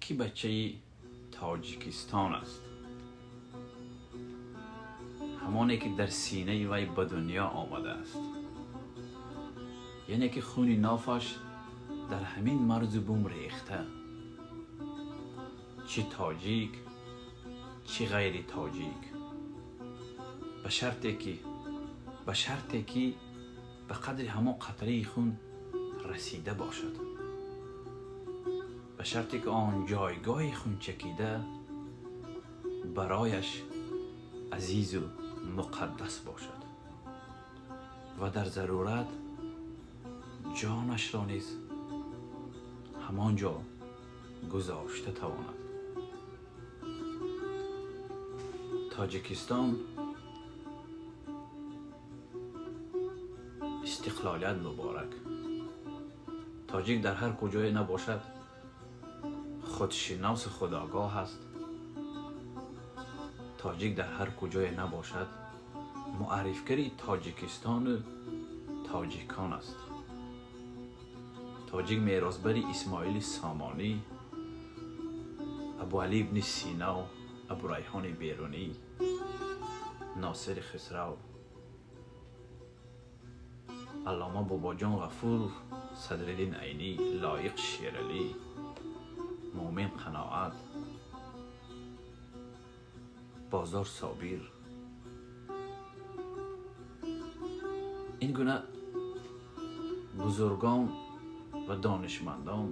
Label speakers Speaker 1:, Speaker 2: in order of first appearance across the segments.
Speaker 1: Ки бачаи Тоҷикистон аст, ҳамоне ки дар синаи вай ба дунё омадааст, яъне ки хуни нофаш дар ҳамин марзу бум рехта, чӣ тоҷик, чӣ ғайри тоҷик, ба шарте ки ба қадри ҳамон қатраи хун расида бошад, ба шарте ки он ҷойгоҳи хунчакида барояш азизу муқаддас бошад ва дар зарурат ҷонашро низ ҳамон ҷо гузошта тавонад. Тоҷикистон, истиқлолият муборак! Тоҷик дар ҳар куҷое набошад, худшиносу худогоҳ аст. Тоҷик дар ҳар куҷое набошад, муаррифгари Тоҷикистону тоҷикон аст. Тоҷик меросбари Исмоили Сомонӣ, Абуалӣ ибни Сино, Абурайҳони Берунӣ, Носири Хисрав, Аллома Бобоҷон Ғафуров, Садриддин Айнӣ, Лоиқ Шералӣ, Муъмин Қаноат, Бозор Собир, ин гуна бузургон ва донишмандон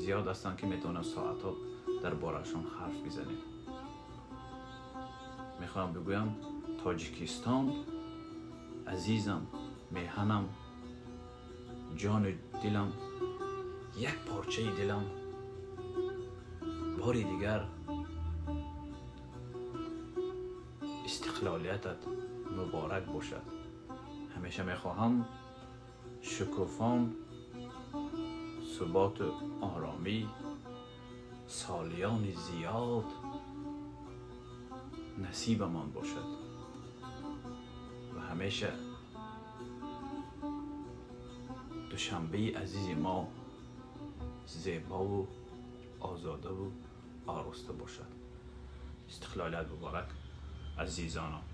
Speaker 1: зиёд ҳастанд, ки метавонам соатҳо дар бораашон ҳарф бизанем. Мехоҳам бигӯям: Тоҷикистон, азизам, меҳанам, ҷону дилам, як порчаи дилам, бори дигар истиқлолиятат муборак бошад. Ҳамеша мехоҳам шукуфон, суботу оромӣ, солиёни зиёд насибамон бошад ва ҳамеша Душанбеи азизи мо зебову озодаву ороста бошад. Истиқлолият муборак, азизонам!